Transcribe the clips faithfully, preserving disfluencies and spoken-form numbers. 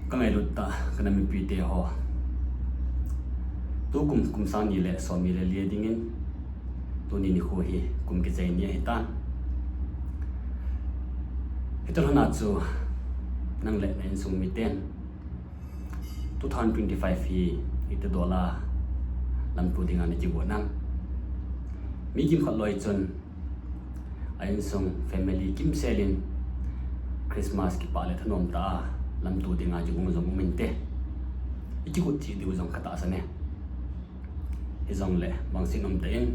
Ka ngailut tah, ka nam mipite ho. Tukum, kum sang ni le som ni le li dingin, tuni nikho hi kum kichai ni ahitan. Hitia lhona chu nang le na insung miten two thousand twenty-five hi iti dola lamto dinga na kigo nang. Mi kimkhat loi chun a insung family kimsel in Christmas kipah le thanom tah a lamto dinga kigo jong um inte. I kigot cheh diu jong ka tahsan e. Hijongle bangsin um tah in,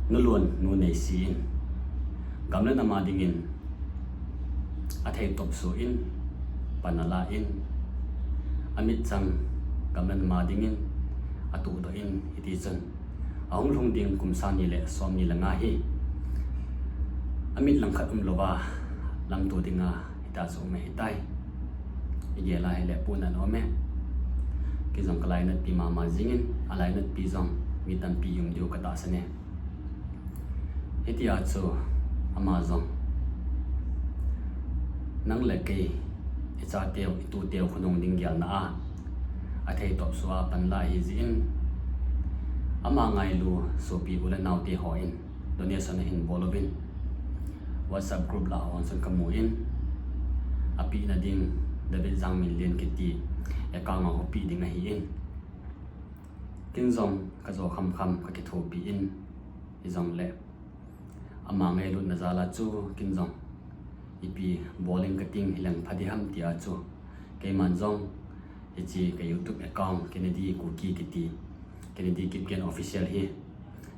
nu lun nu neisi in, gam le nam a dingin athei topsuh in, pan ala in, amit chang gam le nam a dingin atuhdoh in, hiti chun ahung lhung ding kum sang ni le som ni le nga hi amit langkhat umlouva lamto dinga hitia chu um ahitai. I gel a hile puna na um e. Kei jong ka lainatpi mama jingin, a lainatpi jong mi tampi um diu ka tahsan e. Hitia chu ama jong nang le kei, i chateu, i tuteu khonung ding gelna a athei topsuh a pan la ahi jeh in, ama ngailu sopi u le naote hon donation ahin bol uvin, WhatsApp group lah a hung chun ka mu in, apehna ding David Jangminlen kiti account a hung peh ding ahin, ken jong ka jo khamkham ka kithopi in, hijongle ama ngailutna jal a chu ken jong ipi bol ing kating hileng pha ding ham tia chu keiman jong hiche ka YouTube account Kennedy Kuki kiti, Kennedy Kipgen Official hi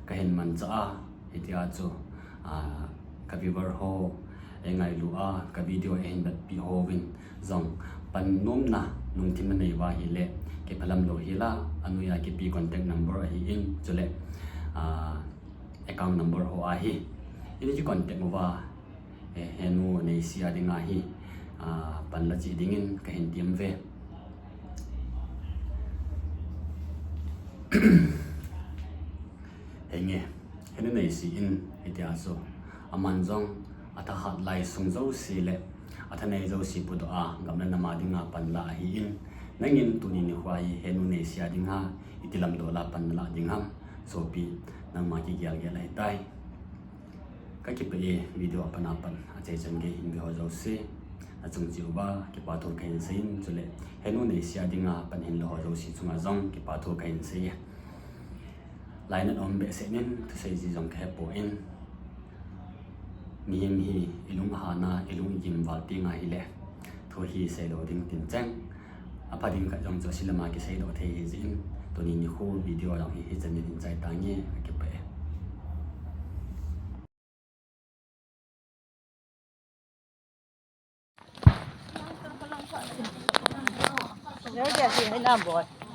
ka hin manchah a, hitia chu, ah, ka viewer ho, ei ngailu a, ka video ei hin vetpi hovin jong pan nomna lungthim na nei uva ahile, kiphalam lou hel a, anoiya kipe contact number ahin, chule, ah, account number ho ahi, in ki contact uva, eh, henu neisi a dinga hi, ah, pan la cheh dingin ka hin tem uve. Henge, henu neisi in hitia chu aman jong athahat lai sung jouse le athanei jouse pudoh a gam le nam a dinga pan la ahin, nangin tuni nikho hi henu neisi a dinga iti lamto la pan la ding ham, sopi, nangma kigel gel ahitai. Ka kipah e, video apan apan achai chan gei hin ve ho jouse, achung cheh uva kipa thu ka hin seiyin, chule henu neisi a dinga pan hinlou ho jouse chunga jong kipa thu ka hin seiye. Lainat um behseh in, thusei ji jong ka hepon, mihem hi i lunghan a, i lung i gim val teng ahile thu hi seilou ding tin cheng. Apha ding khat jong chu ase lama kiseidoh thei ahi jeh in, tuni nikho video jong hi hichan in hin chai tange, ka kipah e.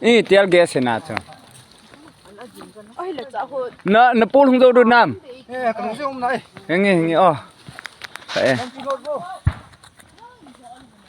Eh, tear gas hina chu. Na, na pol hung jou du nam. Eh, ka lung se um nai. Henge, henge, oh. Eh.